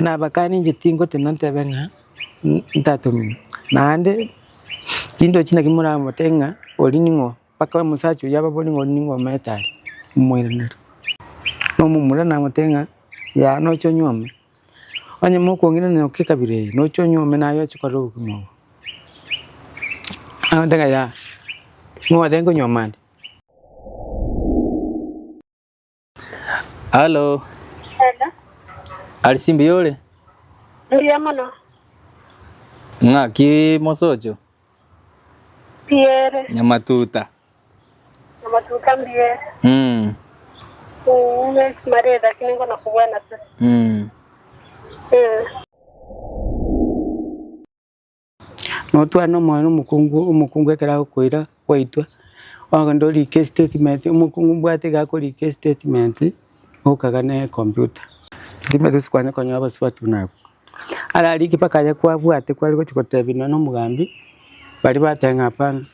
Nabakani inche tingotena ntebe ng'a ntata omino, naende tindochi naki moramotebie ng'a oria ning'o, mpaka omosacha oyio ababori ng'a oria ning'o omanyete are, momoiranerie. Na omomura namotebie ng'a yaya noche onyuome, onye mokong'irana oka ekabira eye, noche onyuome naye oche korora obogima obo. Nagotebi ng'a yaya, ng'o gwateba nkonyuoma ande. Hallo. Hello. Arisi mbuya ore? Mbuya mono. Ng'aki mosocho? Mbuya ere. Nyamatuta. Nyamatuta mbuya ere. Mm. Mm, marere lakini ngono kobwana tu. Mm. Mm. Notware nomoyo na omokungu, omokungu ekero agokoira gwaitwa, ogende orike estatement, omokungu mbwate iga akorika estatement, okaga na ecomputer. Timanyeti gose kwanya konyora abasubati buna abwo. Ararike mpaka aye kwabwate kware gochia gotebia nonye na omogambi, baria bateba ng'a hapana.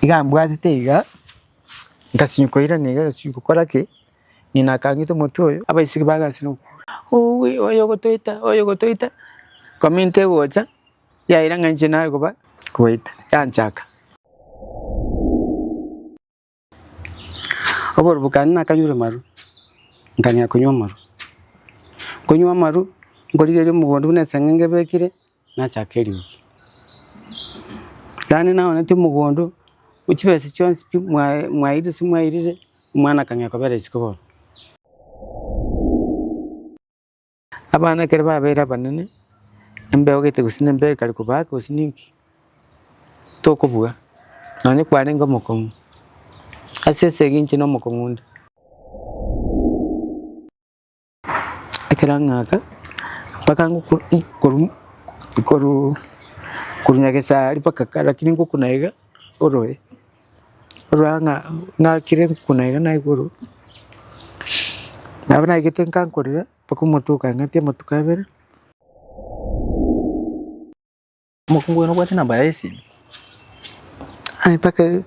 Iga ambwatete iga, ngasinywa koirana iga ngasinywa gokora ki, ng'ina akang'ita omotwe oyo, abaiseke bagasira gokura, uuwi oyo ogotoita oyo ogotoita, community egocha, yaira ng'a inche nare koba kobaita, yanchaka. Oborubo kane nakanyure amaru, nkang'ea konywa amaru, nkonywa amaru, nkorigereria omogondo buna eseng'enge ebekire, nachaka eriogi. Yaani naoneti omogondo, chibesa chionsi pi mwa mwairire ase mwairire, omwana akang'ea kobera isiko bono. Abana ekero babeire abanene, embeo gete gose na embeo ekare kobaaka gose ninki, tokobua, nonye kwarenge omokong'u, ase esegi inche na omokong'u onde. Ekero ang'aka, mpaka ngoku korwa korwa korwa nyagesari mpaka kare lakini ngokuna iga, oroe. Orora ng'a ng'akire nkuna iga na igoro, nabo naigete nkankorera mpaka omotwe okang'atia amatuko abere. Omokungu oyo nobwate enamba yaye esimi? Aye mpaka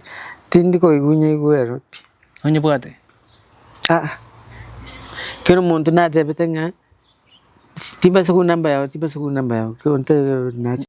tindi koigwa nyaigwe ero pi. Nonyebwate? Aa, kera omonto natebete ng'a timbasa korwa namba yago timbasa korwa namba yago, kera onto nacha.